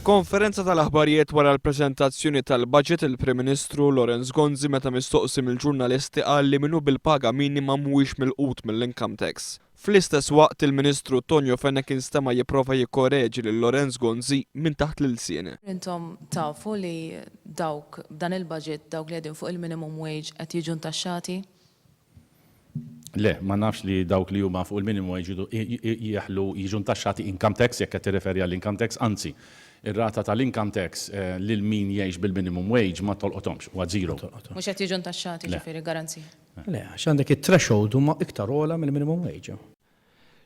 F'konferenza tal-aħbarijiet wara l-preżentazzjoni tal-budget, il-Prim Ministru Lawrence Gonzi meta mistoqsi mill-ġurnalisti qal li min hu bil-paga minima mhuwiex milqut mill-income tax. Fl-istess waqt il-Ministru Tonio Fenech instema' jipprova jikkoreġi lil Lawrence Gonzi minn taħt l-ilsien. Intom tafu li dawk b'dan il-budget dawk li qegħdin fuq il-minimum wage qed jiġu ntaxxati? Le, ma nafx li dawk li huma fuq il-minimum wage jeħlu jiġu ntaxxati income tax, jekk qed tirreferi għall-income tax, anzi, ir-rata tal-income tax lil min jgħix bil-minimum wage ma tolqothomx, huwa zero. Mhux qed jiġu ntaxxati, ġifieri, garanzija. Le, għax għandek it-threshold huma iktar ogħla mill-minimum wage.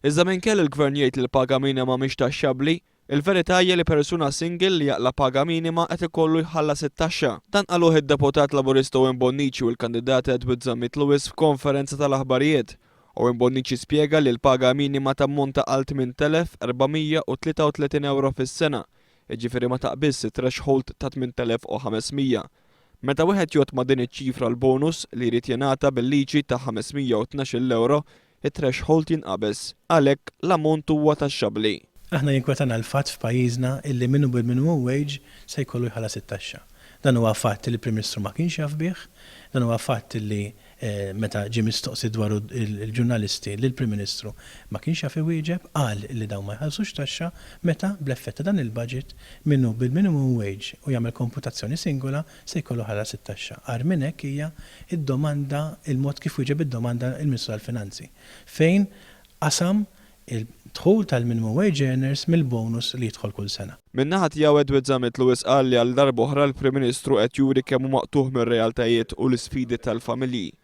Iżda minkejja li l-Gvern jgħid li l-paga minima mhix taxxabbli, Il-verità hija li persuna single li jaqla' paga minima qed ikollu jħallas it-taxxa. Dan qaluh id-Deputat Laburista Owen Bonnici u l-kandidat Edward Zammit Lewis f'konferenza tal-aħbarijiet. Owen Bonnici spjega li l-paga minima tammonta għal 8,433 ewro fis-sena, jiġifieri ma taqbiżx it-threshold ta' 8,500. Meta wieħed jgħodd ma' din iċ-ċifra l-bonus li jrid jingħata bil-liġi ta' 512-il ewro, it-threshold jinqabeż. Għalhekk, l-ammont huwa taxxabbli. Aħna jinkwetana l-fatt f'pajjiżna illi min hu bil-minimum wage se jkollu jħallas it-taxxa. Dan huwa fatt li l-Prim Ministru ma kienx jaf bih, dan huwa fatt illi meta ġie mistoqsi dwaru l-ġurnalisti lill-Prim Ministru ma kienx jaf iwieġeb, qal illi dawn ma jħallsux taxxa meta bl-effett ta' dan il-budget min hu bil-minimum wage u jagħmel komputazzjoni singola se jkollu jħallas it-taxxa. Agħar minn hekk hija d-domanda, il-mod kif wieġeb id-domanda l-Ministru tal-Finanzi, fejn qasam id-dħul tal-minimum wage earners mill-bonus li jidħol kull sena. Min-naħa tiegħu Edward Zammit Lewis qal li għal darb'oħra l-Prim Ministru qed juri kemm hu maqtugħ mir-realtajiet u l-isfidi tal-familji.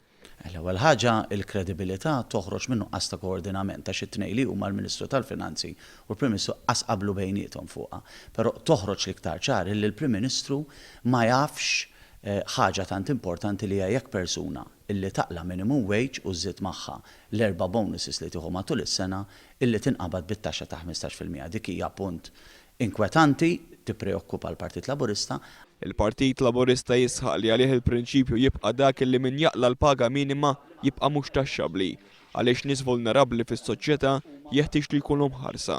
L-ewwel ħaġa, il-kredibilità toħroġ minn nuqqas ta' koordinament għax it-tnejn li huma l-Ministru tal-Finanzi u l-Prim Ministru qas qablu bejniethom fuqha. Però toħroġ l-iktar ċar illi l-Prim Ministru ma jafx ħaġa tant importanti li hija jekk persuna illi taqla' minimum wage u żżid magħha l-erba' bonuses li tieħu matul is-sena illi tinqabad bit-taxxa ta' 15%. Dik hija punt inkwetanti, tippreokkupa l-Partit Laburista. Il-Partit Laburista jisħaq li għalih il-prinċipju jibqa' dak li min jaqla' l-paga minima jibqa' mhux taxxabbli, għaliex nies vulnerabbli fis-soċjetà jeħtieġ li jkunu mħarsa.